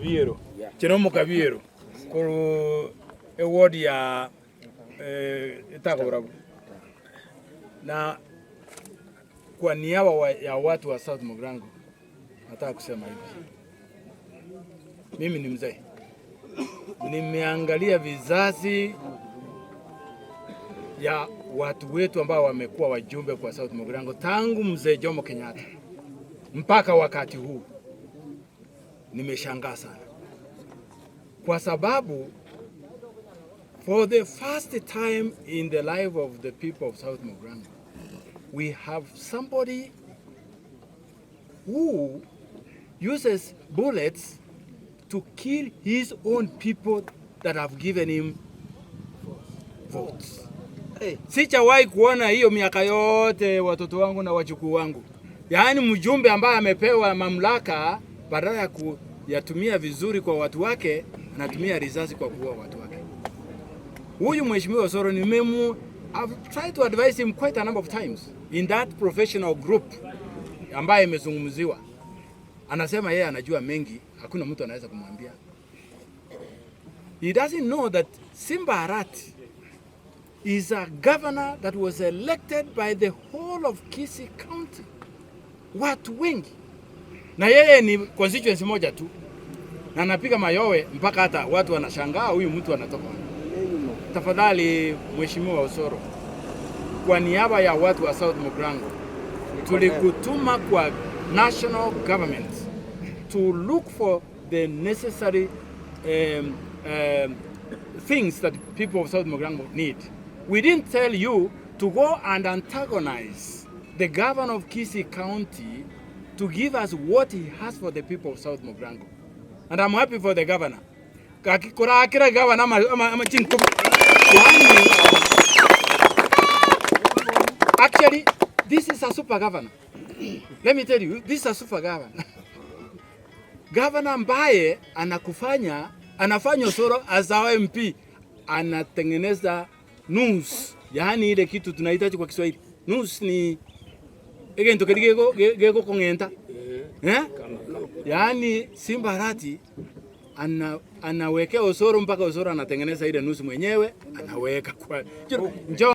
Kabiero. Chino Kabiero. Kuru eward ya Etagorabu. Na kwa niaba ya watu wa South Mugirango nataka kusema hivi. Mimi ni mzee. Nimeangalia vizazi ya watu wetu ambao wamekuwa wajumbe kwa South Mugirango tangu mzee Jomo Kenyatta mpaka wakati huu. Nimeshangaa sana kwa sababu for the first time in the life of the people of South Mugirango, we have somebody who uses bullets to kill his own people that have given him votes. Hey. Sijawahi kuona hiyo miaka yote, watoto wangu na wajukuu wangu. Yaani mjumbe ambaye amepewa mamlaka, badala ya kuyatumia vizuri kwa watu wake, anatumia risasi kwa kuua watu wake. Huyu Mheshimiwa Osoro I've tried to advise him quite a number of times in that professional group ambaye imezungumziwa. Anasema yeye anajua mengi, hakuna mtu anaweza kumwambia. He doesn't know that Simba Arati is a governor that was elected by the whole of Kisii County. Watu wengi. Na yeye ni constituency moja tu. Na anapiga mayowe mpaka hata watu wanashangaa, huyu mtu anatoka wapi? Tafadhali Mheshimiwa Osoro, kwa niaba ya watu wa South Mugirango, tulikutuma kwa national government to look for the necessary things that people of South Mugirango need. We didn't tell you to go and antagonize the governor of Kisii County to give us what he has for the people of South Mugirango. And I'm happy for the governor. Kurakira governor ama chinko. Yani, actually, this is a super governor. Let me tell you, this is a super governor. Governor ambaye anafanya Osoro as our MP, anatengeneza news, yaani ile kitu tunahitaji kwa Kiswahili. News ni egento keri gego gego kong'enta. Eh? Yaani Simba Arati anawekea Osoro mpaka Osoro anatengeneza ile news mwenyewe, anaweka kwa njoo.